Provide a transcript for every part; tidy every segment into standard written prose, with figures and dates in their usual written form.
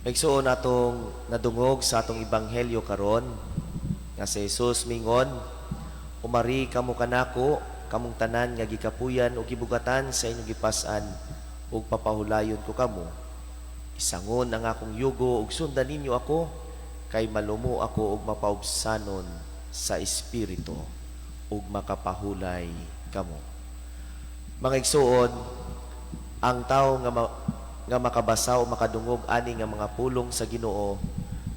Igsuon, atong nadungog sa atong ebanghelyo karon nga si Jesus mingon, "Umari kamo kanako, kamong tanan nga gikapuyan ug gibugatan sa inyong gipas-an, ug papahulayon ko kamo. Isangon ang akong yugo ug sundan ninyo ako, kay malumo ako ug mapaubsanon sa espiritu, ug makapahulay kamo." Mga igsuon, ang tao nga makabasa o makadungog ani nga mga pulong sa Ginoo,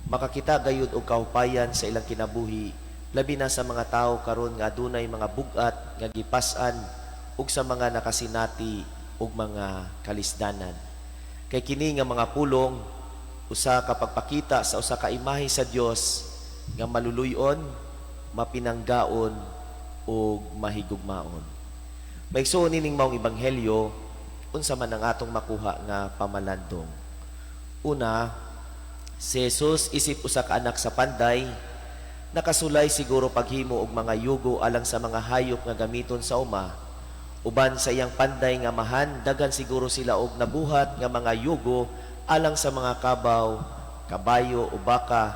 makakita gayud og kahupayan sa ilang kinabuhi, labi na sa mga tawo karon nga adunay mga bug-at nga gipas-an ug sa mga nakasinati og mga kalisdanan. Kay kini nga mga pulong usa ka pagpakita sa usa ka imahe sa Dios nga maluluy-on, mapinanggaon ug mahigugmaon. Maigsuon, ining maong ebanghelyo, unsa man ang atong makuha nga pamalandong? Una, si Jesus isip usa ka anak sa panday, nakasulay siguro paghimo og mga yugo alang sa mga hayop nga gamiton sa uma. Uban sa iyang panday nga amahan, daghan siguro sila og nabuhat nga mga yugo alang sa mga kabaw, kabayo o baka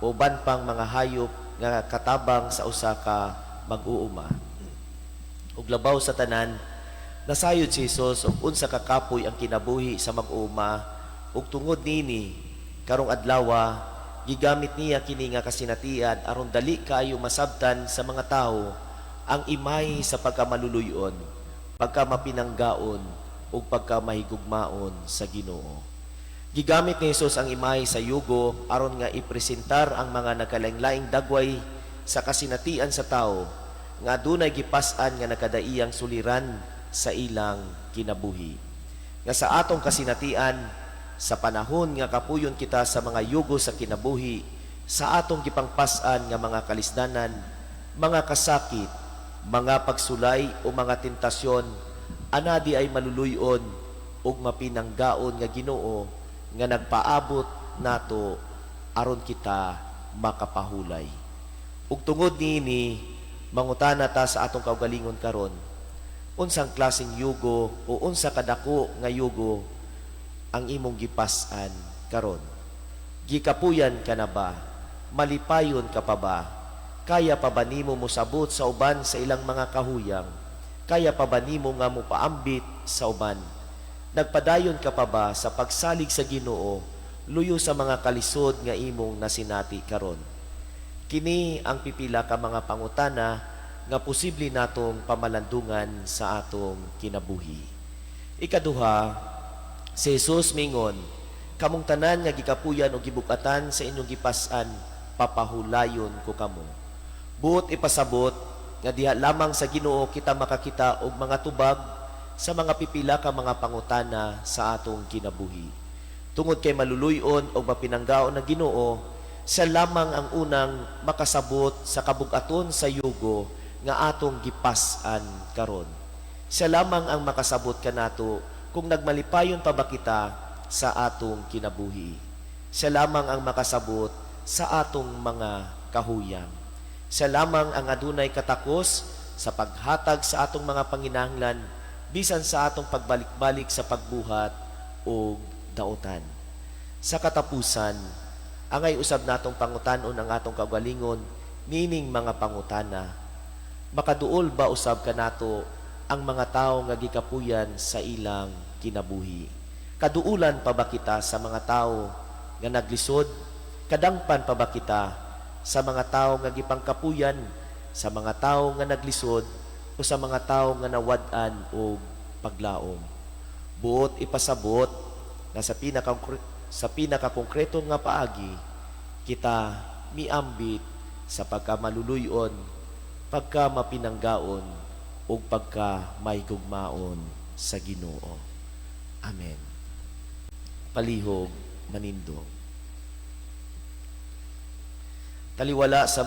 o uban pang mga hayop nga katabang sa usa ka mag-uuma. Ug labaw sa tanan, nasayod si Jesus og unsa ka kapoy ang kinabuhi sa mag-uuma, ug tungod nini karong adlawa gigamit niya kini nga kasinatian aron dali kaayo masabtan sa mga tawo ang imahe sa pagkamaluluyon, pagkamapinanggaon ug pagkamahigugmaon sa Ginoo. Gigamit ni Jesus ang imahe sa yugo aron nga ipresentar ang mga nagkalaing-laing dagway sa kasinatian sa tawo nga adunay gipas-an nga nakadaiyang suliran sa ilang kinabuhi. Nga sa atong kasinatian, sa panahon nga kapuyon kita sa mga yugo sa kinabuhi, sa atong gipangpas-an nga mga kalisdanan, mga kasakit, mga pagsulay o mga tentasyon, anadi ay maluluyon ug mapinanggaon nga Ginoo nga nagpaabot nato aron kita makapahulay. Ug tungod niini, mangutana ta sa atong kaugalingon karon, unsang klaseng yugo o unsa kadako nga yugo ang imong gipas-an karon? Gikapuyan ka na ba? Malipayon ka pa ba? Kaya pa ba nimo mosabot sa uban sa ilang mga kahuyang? Kaya pa ba nimo nga mopaambit sa uban? Nagpadayon ka pa ba sa pagsalig sa Ginoo luyo sa mga kalisod nga imong nasinati karon? Kini ang pipila ka mga pangutana nga posible natong pamalandungan sa atong kinabuhi. Ikaduha, si Jesus mingon, "Kamong tanan nga gikapuyan o gibug-atan sa inyong gipas-an, papahulayon ko kamo." Buot ipasabot nga diha lamang sa Ginoo kita makakita og mga tubag sa mga pipila ka mga pangutana sa atong kinabuhi. Tungod kay maluluyon o mapinanggaon ng Ginoo, siya lamang ang unang makasabot sa kabugaton sa yugo nga atong gipas-an karon. Siya lamang ang makasabot kanato kung nagmalipayon pa ba kita sa atong kinabuhi. Siya lamang ang makasabot sa atong mga kahuyang. Siya lamang ang adunay katakos sa paghatag sa atong mga panginahanglan bisan sa atong pagbalik-balik sa pagbuhat o daotan. Sa katapusan, angay usab natong pangutanon ang atong kaugalingon nining mga pangutana. Makaduol ba usab kanato ang mga tawo nga gikapuyan sa ilang kinabuhi? Kaduulan pa ba kita sa mga tawo nga naglisod? Kadangpan pa ba kita sa mga tawo nga gipangkapuyan, sa mga tawo nga naglisod, o sa mga tawo nga nawad-an og paglaom? Buot ipasabot nga sa pinakakongkreto nga paagi kita miambit sa pagkamaluluyon, pagka mapinanggaon ug pagka mahigugmaon sa Ginoo. Amen. Palihog manindog. Taliwala sa